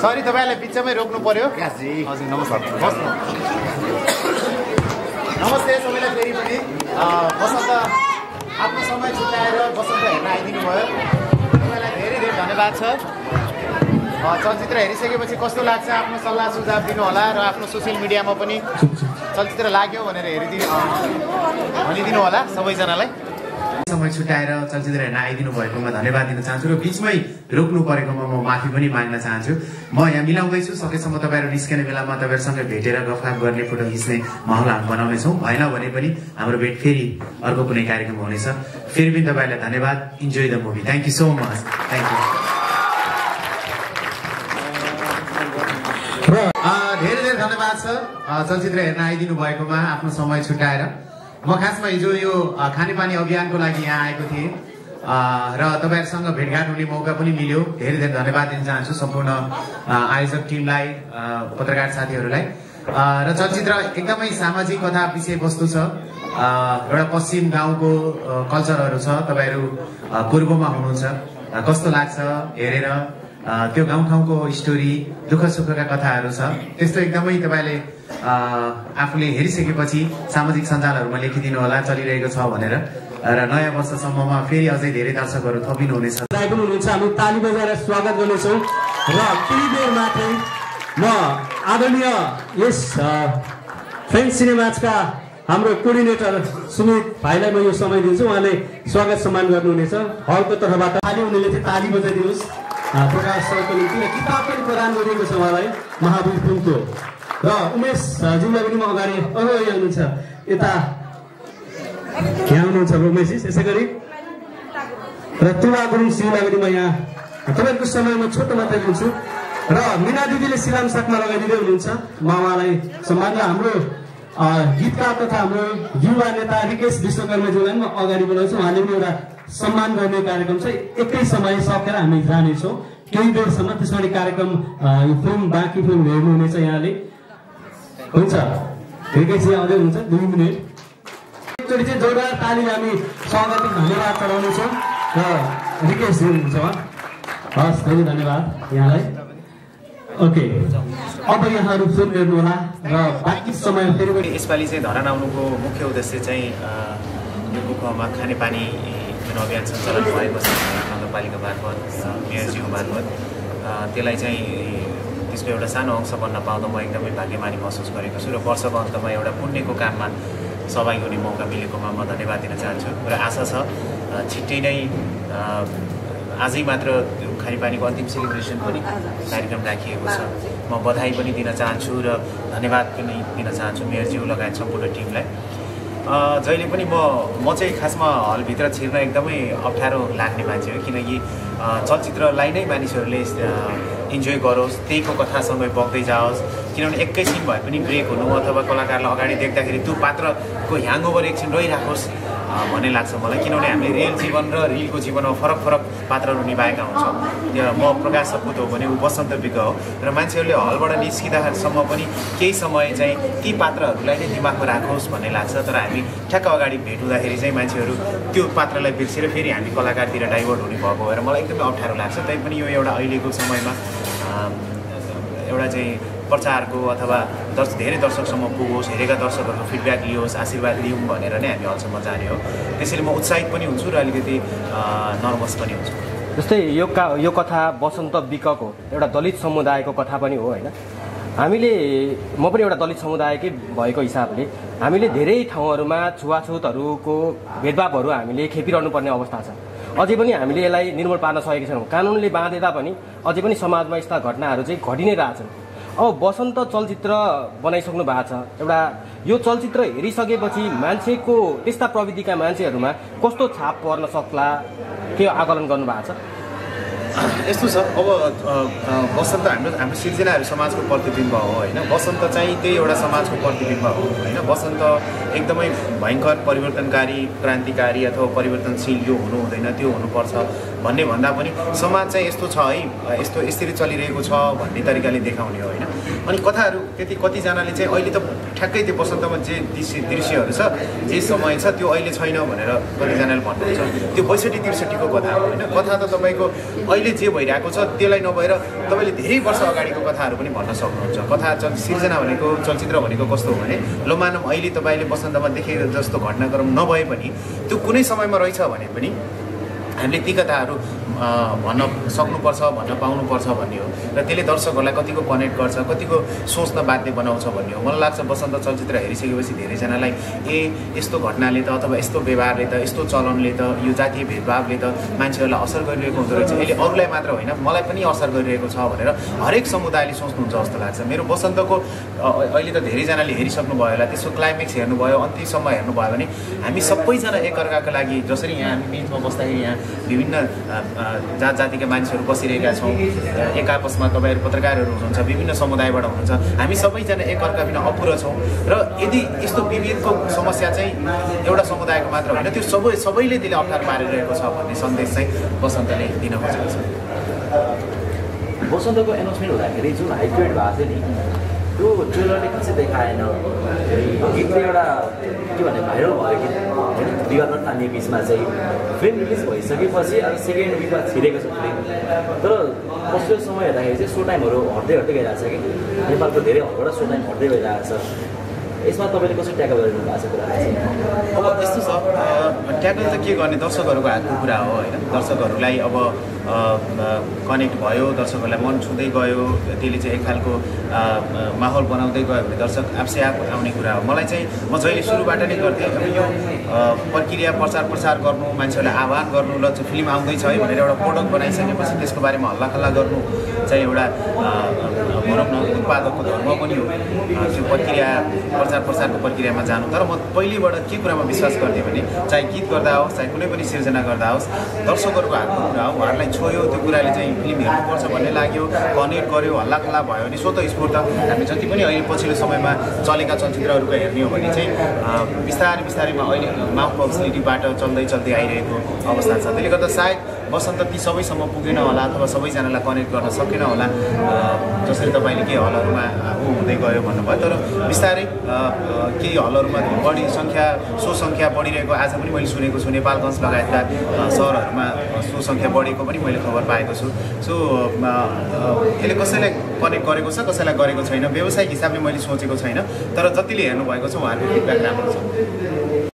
sorry तपाईलाई बिचमै रोक्नु पर्यो हजुर नमस्कार बस्नु नमस्ते सबैलाई फेरि पनि बसन्त आफ्नो समय छुट्याएर बसन्त हेर्न आइदिनु भयो तपाईलाई धेरै धेरै धन्यवाद छ चलचित्र हेरिसकेपछि कस्तो लाग्छ आफ्नो सल्लाह सुझाव दिनु होला र आफ्नो सोसियल मिडियामा पनि चलचित्र लाग्यो भनेर भनिदिनु होला सबैजनालाई समय छुट्याएर चलचित्र हेर्न आइदिनु भएकोमा धन्यवाद दिन चाहन्छु र बिचमै रोक्नु परेकोमा म माफी पनि माग्न चाहन्छु म यहाँ मिलाउँदैछु सकेसम्म तपाईँहरू निस्किने बेलामा तपाईँहरूसँग भेटेर गफगाफ गर्ने फोटो खिच्ने माहौल हामी बनाउनेछौँ भएन भने पनि हाम्रो भेट फेरि अर्को कुनै कार्यक्रम हुनेछ फेरि पनि तपाईँहरूलाई धन्यवाद enjoy the movie thank you so much thank you धेरै धेरै धन्यवाद छ चलचित्र हेर्न आइदिनु भएकोमा आफ्नो समय छुट्याएर म खासमा हिजो यो खानेपानी अभियानको लागि यहाँ आएको थिएँ र तपाईँहरूसँग भेटघाट हुने मौका पनि मिल्यो धेरै धेरै धन्यवाद दिन चाहन्छु सम्पूर्ण आयोजक टिमलाई पत्रकार साथीहरूलाई र चलचित्र एकदमै सामाजिक कथा विषयवस्तु छ एउटा पश्चिम गाउँको कल्चरहरू छ तपाईँहरू पूर्वमा हुनुहुन्छ कस्तो लाग्छ हेरेर त्यो गाउँ ठाउँको स्टोरी दुःख सुखका कथाहरू छ त्यस्तो एकदमै तपाईँले आफूले हेरिसकेपछि सामाजिक सञ्जालहरूमा लेखिदिनु होला चलिरहेको छ भनेर र नयाँ वर्षसम्ममा फेरि अझै धेरै दर्शकहरू थपिनुहुनेछ हुनुहुन्छ हामी ताली बजाएर स्वागत गर्नेछौँ र केही बेर मात्रै म आदरणीय यस फ्रेन्च सिनेमाजका हाम्रो कोअर्डिनेटर सुमित भाइलाई म यो समय दिन्छु उहाँले स्वागत सम्मान गर्नुहुनेछ हलको तर्फबाट खाली उनीले चाहिँ ताली बजाइदिनुहोस् प्रकाश सरको निम्ति र किताब पनि प्रदान गरिएको छ उहाँलाई महावीर फिल्मको र उमेश जिल्लालाई पनि म अगाडि अगाडि हुनुहुन्छ यता यहाँ हुनुहुन्छ उमेश यसै गरी र तुला गुरुङ सिंहलाई पनि म यहाँ तपाईँको समयमा छोटो मात्रै दिन्छु र मिना दिदीले सिलाम साथमा लगाइदिँदै हुनुहुन्छ म उहाँलाई सम्मान र हाम्रो गीतकार तथा हाम्रो युवा नेता रिकेश विश्वकर्माज्यूलाई म अगाडि बोलाउँछु उहाँले पनि एउटा सम्मान गर्ने कार्यक्रम छ एकै समय सकेर हामी जानेछौँ केही बेरसम्म त्यसपछि कार्यक्रम फिल्म बाँकी फिल्म हेर्नुहुनेछ यहाँले हुन्छ रिकेशजी आउँदै हुनुहुन्छ 2 मिनट एकचोटि चाहिँ जोरदार ताली हामी स्वागत धन्यवाद चढाउनेछौँ र रिकेशजी हुनुहुन्छ हस् धेरै धन्यवाद यहाँलाई ओके अब यहाँहरू फिल्म हेर्नु होला र बाँकी समय फेरि पनि यसपालि चाहिँ धरान आउनुको मुख्य उद्देश्य चाहिँ यो कुखुवामा खानेपानी जुन अभियान सञ्चालन भएको छ नगरपालिका मार्फत मेयरज्यू मार्फत त्यसलाई चाहिँ त्यसको एउटा सानो अंश बन्न पाउँदा म एकदमै भाग्यमानी महसुस गरेको छु र वर्षको अन्तमा एउटा पुण्यको काममा सहभागी हुने मौका मिलेकोमा म धन्यवाद दिन चाहन्छु र आशा छ छिट्टै नै आजै मात्र खानेपानीको अन्तिम सेलिब्रेसन पनि कार्यक्रम राखिएको छ म बधाई पनि दिन चाहन्छु र धन्यवाद पनि दिन चाहन्छु मेयरज्यू लगायत सम्पूर्ण टिमलाई जहिले पनि म चाहिँ खासमा हलभित्र छिर्न एकदमै अप्ठ्यारो लाग्ने मान्छे हो किनकि चलचित्रलाई नै मानिसहरूले इन्जोय गरोस् त्यहीको कथासँगै बग्दै जाओस् किनभने एकैछिन भए पनि ब्रेक हुनु अथवा कलाकारलाई अगाडि देख्दाखेरि त्यो पात्रको ह्याङओभर एकछिन रहिराखोस् भन्ने लाग्छ मलाई किनभने हामीले रियल जीवन र रिलको जीवनमा फरक फरक पात्रहरू निभाएका हुन्छौँ त्यो म प्रकाश सपुत हो भने ऊ बसन्त विज्ञ हो र मान्छेहरूले हलबाट निस्किँदाखेरिसम्म पनि केही समय चाहिँ ती पात्रहरूलाई नै दिमागमा राखोस् भन्ने लाग्छ तर हामी ठ्याक्क अगाडि भेट हुँदाखेरि चाहिँ मान्छेहरू त्यो पात्रलाई बिर्सेर फेरि हामी कलाकारतिर डाइभर्ट हुने भएको भएर मलाई एकदमै अप्ठ्यारो लाग्छ तैपनि यो एउटा अहिलेको समयमा एउटा चाहिँ प्रचारको अथवा धेरै दर्शकसम्म पुगोस् हेरेका दर्शकहरूको फिडब्याक लियोस् आशीर्वाद लिउँ भनेर नै हामी हलसम्म जाने हो त्यसैले म उत्साहित पनि हुन्छु र अलिकति नर्भस पनि हुन्छु जस्तै यो कथा बसन्त विकको एउटा दलित समुदायको कथा पनि हो होइन हामीले म पनि एउटा दलित समुदायकै भएको हिसाबले हामीले धेरै ठाउँहरूमा छुवाछुतहरूको भेदभावहरू हामीले खेपिरहनु पर्ने अवस्था छ अझै पनि हामीले यसलाई निर्मूल पार्न सकेका छैनौँ कानुनले बाँधे तापनि अझै पनि समाजमा यस्ता घटनाहरू चाहिँ घटि नै रहेछन् अब बसन्त चलचित्र बनाइसक्नु भएको छ एउटा यो चलचित्र हेरिसकेपछि मान्छेको त्यस्ता प्रविधिका मान्छेहरूमा कस्तो छाप पर्न सक्ला के आकलन गर्नु भएको छ यस्तो छ अब बसन्त हाम्रो सिर्जनाहरू समाजको प्रतिबिम्ब हो होइन बसन्त चाहिँ त्यही एउटा समाजको प्रतिबिम्ब हो होइन बसन्त एकदमै भयङ्कर परिवर्तनकारी क्रान्तिकारी अथवा परिवर्तनशील यो हुनु हुँदैन त्यो हुनुपर्छ भन्ने भन्दा पनि समाज चाहिँ यस्तो छ है यस्तो यसरी चलिरहेको छ भन्ने तरिकाले देखाउने हो होइन अनि कथाहरू त्यति कतिजनाले चाहिँ अहिले त ठ्याक्कै त्यो बसन्तमा जे दृश्यहरू छ जे समय छ त्यो अहिले छैन भनेर कतिजनाले भन्नुहुन्छ त्यो 62-63 को कथा हो होइन कथा त तपाईँको अहिले जे भइरहेको छ त्यसलाई नभएर तपाईँले धेरै वर्ष अगाडिको कथाहरू पनि भन्न सक्नुहुन्छ कथा सिर्जना भनेको चलचित्र भनेको कस्तो हो भने लो मानौँ अहिले तपाईँले बसन्तमा देखेको जस्तो घटनाक्रम नभए पनि त्यो कुनै समयमा रहेछ भने पनि हामीले ती कथाहरू भन्न सक्नुपर्छ भन्न पाउनुपर्छ भन्ने हो र त्यसले दर्शकहरूलाई कतिको कनेक्ट गर्छ कतिको सोच्न बाध्य बनाउँछ भन्ने हो मलाई लाग्छ बसन्त चलचित्र हेरिसकेपछि धेरैजनालाई यस्तो घटनाले त अथवा यस्तो व्यवहारले त यस्तो चलनले त यो जातीय भेदभावले त मान्छेहरूलाई असर गरिरहेको हुँदो रहेछ यसले अरूलाई मात्र होइन मलाई पनि असर गरिरहेको छ भनेर हरेक समुदायले सोच्नुहुन्छ जस्तो लाग्छ मेरो बसन्तको अहिले त धेरैजनाले हेरिसक्नुभयो होला त्यसको क्लाइमेक्स हेर्नुभयो अन्तिमसम्म हेर्नुभयो भने हामी सबैजना एकअर्काको लागि जसरी यहाँ हामी बिचमा बस्दाखेरि यहाँ विभिन्न जात जातिका मान्छेहरू बसिरहेका छौँ एक आपसमा तपाईँहरू पत्रकारहरू हुनुहुन्छ विभिन्न समुदायबाट हुनुहुन्छ हामी सबैजना एकअर्का बिना अपुरो छौँ र यदि यस्तो विभेदको समस्या चाहिँ एउटा समुदायको मात्र होइन त्यो सबैले त्यसले अप्ठ्यारो पारिरहेको छ भन्ने सन्देश चाहिँ बसन्तले दिन खोजेको छ बसन्तको एनाउन्समेन्ट हुँदाखेरि जुन हाइब्रिड भएको थियो नि त्यो ट्रेलरले खासै देखाएन गीत एउटा के भने भाइरल भयो कि विवादमा तानिए बिचमा चाहिँ फिल्म रिलिज भइसकेपछि अब सेकेन्ड विकमा छिरेको छ फिल्म तर पछिल्लो समय हेर्दाखेरि चाहिँ सो टाइमहरू हट्दै गइरहेको छ कि नेपालको धेरै हलबाट सो टाइम हट्दै गइरहेको छ यसमा तपाईँले कसरी ट्याकल गरिदिनु भएको छ कुरा अब यस्तो छ ट्याकल त के गर्ने दर्शकहरूको हातको कुरा हो होइन दर्शकहरूलाई अब कनेक्ट भयो दर्शकहरूलाई मन छुँदै गयो त्यसले चाहिँ एक खालको माहौल बनाउँदै गयो भने दर्शक आफै आफ आउने कुरा हो मलाई चाहिँ म जहिले सुरुबाट नै गर्थेँ अब यो प्रक्रिया प्रचार गर्नु मान्छेहरूलाई आह्वान गर्नु ल चाहिँ फिल्म आउँदैछ है भनेर एउटा प्रोडक्ट बनाइसकेपछि त्यसको बारेमा हल्लाखल्ला गर्नु चाहिँ एउटा भनौँ न उत्पादकको धर्म पनि हो त्यो प्रक्रिया प्रचारको प्रक्रियामा जानु तर म पहिलेबाट के कुरामा विश्वास गर्थेँ भने चाहे गीत गर्दा होस् चाहे कुनै पनि सिर्जना गर्दा होस् दर्शकहरूको हातको कुरा हो उहाँहरूलाई छोयो त्यो कुराले चाहिँ फिल्म हेर्नुपर्छ भन्ने लाग्यो कनेक्ट गर्यो हल्लाखल्ला भयो भने स्वतः स्फूर्त हामी जति पनि अहिले पछिल्लो समयमा चलेका चलचित्रहरूको हेर्ने हो भने चाहिँ बिस्तारैमा अहिले माउथ पब्लिसिटीबाट चल्दै आइरहेको अवस्था छ त्यसले गर्दा सायद बसन्त ती सबैसम्म पुगेन होला अथवा सबैजनालाई कनेक्ट गर्न सकेन होला जसरी तपाईँले केही हलहरूमा हुँदै गयो भन्नुभयो तर बिस्तारै केही हलहरूमा बढी सङ्ख्या बढिरहेको आज पनि मैले सुनेको छु नेपालगञ्ज लगायतका सहरहरूमा सो सङ्ख्या बढेको पनि मैले खबर पाएको छु सो यसले कसैलाई कनेक्ट गरेको छ कसैलाई गरेको छैन व्यावसायिक हिसाबले मैले सोचेको छैन तर जतिले हेर्नुभएको छ उहाँहरूको फिडब्याक राम्रो छ